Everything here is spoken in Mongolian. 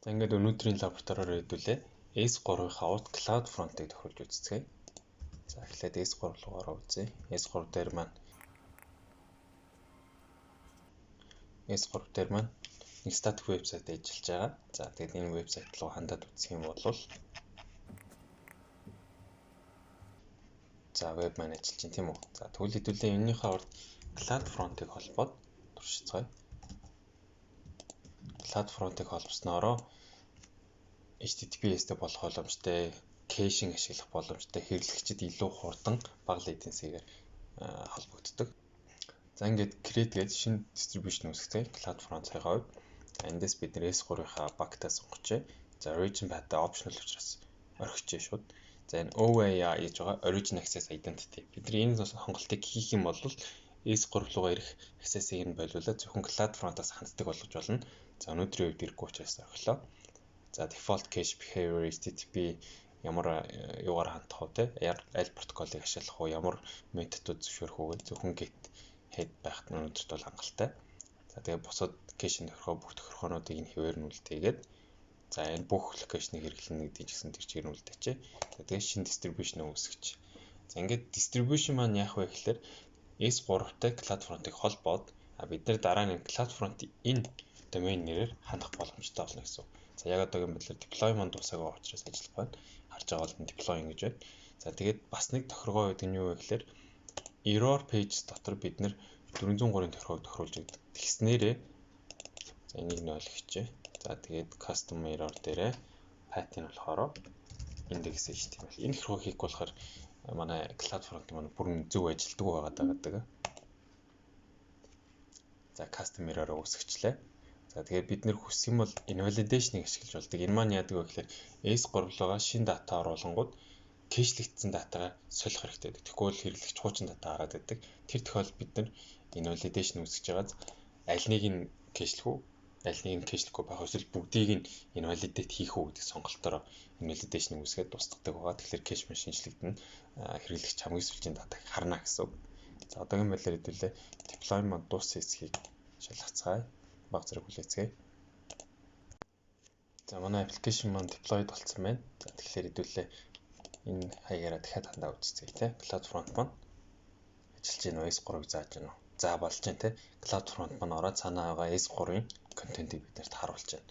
За, ингээд өнөөдрийн лабораториор хэдүүлээ S3-ийнхаа урд CloudFront-ыг тохируулж үзцгээе. За, эхлээд S3 руу ороо үзье. S3 дээр маань нэг static вебсайт ажиллаж байгаа. За, тэгээд энэ вебсайт руу хандаад үзэх юм бол, за, веб маань ажиллаж байна, тийм үү. За, тэгвэл хэдүүлээ энэнийхээ урд CloudFront-ыг холбоод туршицгаая. CloudFront-ыг холбосноороо HTTPS-тэй болох боломжтой, caching ашиглах боломжтой, хэрэглэгчид илүү хурдан, бага latency-гээр холбогддог. За, ингээд create гэж шинэ distribution үүсгэцгээе. CloudFront саягаа хувьд. За, эндээс бид нэр S3-ийнхаа bucket-аа сонгочээ. За, origin path optional учраас орхичээ шууд. За, энэ OAI гэж байгаа Origin Access Identity. Бид нар энэ сонголтыг хийх юм бол S3 руугаа ирэх access-ыг нь болиулаад зөвхөн CloudFront-аас ханддаг болгож болно. За, өнөөдрийн хувьд ирэхгүй учраас орхилоо. За, default cache behavior, HTTP ямар юугаар хандах вэ, те, аль протоколыг ашиглах уу, ямар методууд зөвшөөрөх үү, зөвхөн get, head байхад нь өнөөдөрт бол хангалттай. За, тэгээ бусад cache-ийн тохиргоо, бүх тохиргоонуудыг нь хэвээр нь үлдээгээд, за, энэ бүх location-ыг хэрэглэнэ гэдгийг ч гэсэн тэр чигээр нь үлдээчээ. За, тэгээ шинэ distribution үүсгэж. За, ингээд distribution маань яах вэ гэхээр S3-тай CloudFront-ыг холбоод бид нар дараа нь CloudFront энэ домен нэрээр хандах боломжтой болно гэсэн. За, яг одоогийн байдлаар deployment дуусаагүй учраас ажиллахгүй байна. Харж байгаа бол deploying гэж байна. За, тэгээд бас нэг тохиргоо гэдэг нь юу вэ гэхээр error pages дотор бид нэр 403-ын тохиргоог тохируулж өгдөг. Тэгснээрээ, за, энийг нь ойлгочихъя. За, тэгээд custom error дээрээ path нь болохоор index HTML. Энэ тохиргоог хийхгүй болохоор манай CloudFront маань бүрэн зөв ажилтгүй байгаа даа гэдэг. За, custom error үүсгэчлээ. За, тэгээд бид нэр хүсэх юм бол invalidation-ыг ашиглаж болдог. Энэ маань яадаг вэ гэхээр S3 руугаа шинэ дата оруулангууд cache-лэгдсэн датагаа солих хэрэгтэй байдаг. Тэгэхгүй бол хэрэглэгч хуучин дата гараад байдаг. Тэр тохиолдолд бид нар invalidation үүсгэж байгааз аль нэг нь cache-лэх үү, аль нэг нь cache-лэхгүй байх, эсвэл бүгдийг нь invalidate хийх үү гэдэг сонголтоор invalidation үүсгээд дуустгадаг байгаа. Тэгэхээр cache маань шинэчлэгдэнэ. Хэрэглэгч хамгийн сүүлийн датаг харна гэсэн үг. За, одоогийн байдлаар хэдүүлээ deployment дууссан эсэхийг шалгацгаая. Баг зэрэг хүлээцгээе. За, манай application маань deployed болсон байна. За, тэгэхээр хэдүүлээ энэ хаягаараа дахиад хандаа үзцгээе, те. CloudFront маань ажиллаж байна уу? S3-ыг зааж байна уу? За, болж байна, те. CloudFront маань ороод цаанаа байгаа S3-ын контентыг биднэрт харуулж байна.